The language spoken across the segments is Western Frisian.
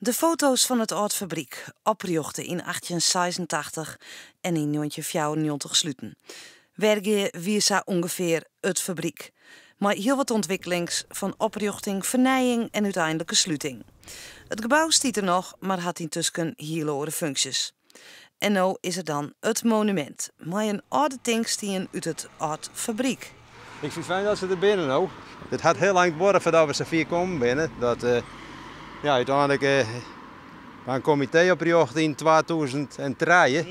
De foto's fan it âld fabryk, oprjochte yn 1886 en yn 1994 sluten. Wergea wie sa ûngefear it fabryk. Mei hiel wat ûntwikkelings, fan oprjochting, fernijing en úteinlike sluting. It gebou stiet der noch, mar hat yntusken hiele oare funksjes. En no is der dan it monumint, mei in âlde tinkstien út it âld fabryk. Ik fyn it fijn dat se der binne no. It hat hiel lang duorre foardat we safier kommen binne. Dat ja, úteinlik waard in komitee oprjochte yn 2003.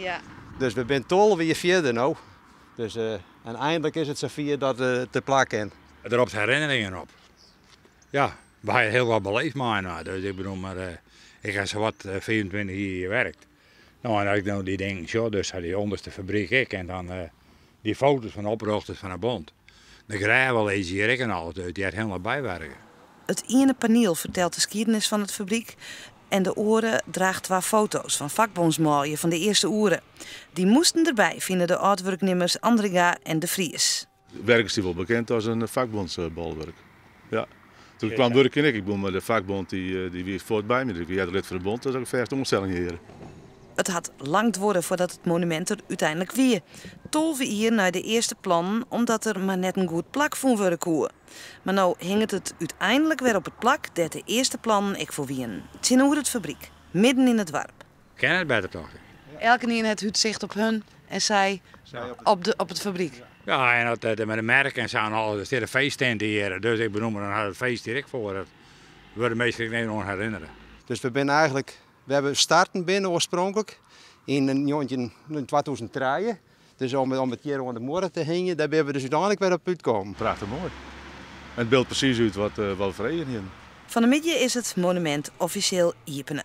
Dus we binne 12 jier fierder no. Dus en eindlik is it safier dat it te plak kin. It ropt herinneringen op. Ja, we ha hiel wat beleefd mei-inoar. Dus ik bedoel mar, ik ha sawat 25 jier hjir werkt. No en as ik no dy dingen sjoch, dus dy ûnderste fabryk ek en dan dy foto's fan de oprjochters fan de bond. De grêven lizze hjir ek en alles, dus dy hat hielendal bywerke. It iene paniel fertelt de skiednis fan it fabryk en de oare draacht twa foto's fan fakbûnsmanlju fan de earste oere. Dy moasten derby, fine de âld-wurknimmers Andringa en De Vries. Wergea stie wol bekend as in fakbûnsbolwurk. Ja. Toen ik kwam wurkjen ek, ik bedoel, mar de fakbond dy wie fuort by my. Ik wie earder lid fan de bond, dus ik fêste oanstelling hjir. It hat lang duorre foardat it monumint der úteinlik wie. 12 jier nei de earste plannen, omdat der mar net in goed plak fûn wurde koe. Mar no hinget it úteinlik wer op it plak dêr't de earste plannen ek foar wienen, tsjinoer it fabryk, midden yn it doarp. Kin it better, tocht ik. Elkenien hat útsicht op hun en sy op it fabryk. Ja, en dat mei de merk en sa en alles, der stiet in feesttinte hjir, dus ik bedoel, dan hat it feest hjir ek foar. Dat wurde minsken ek even oan herinnere. Dus we binne eigentlik, we hawwe starten binne oarspronklik yn 2003. Dus om it hjir oan de muorre te hingjen, dêr binne we dus úteinlik wer op útkommen. Prachtich moai. En it byld presys út wat we foar eagen hienen. Fan 'e middei is it monumint offisjeel iepene.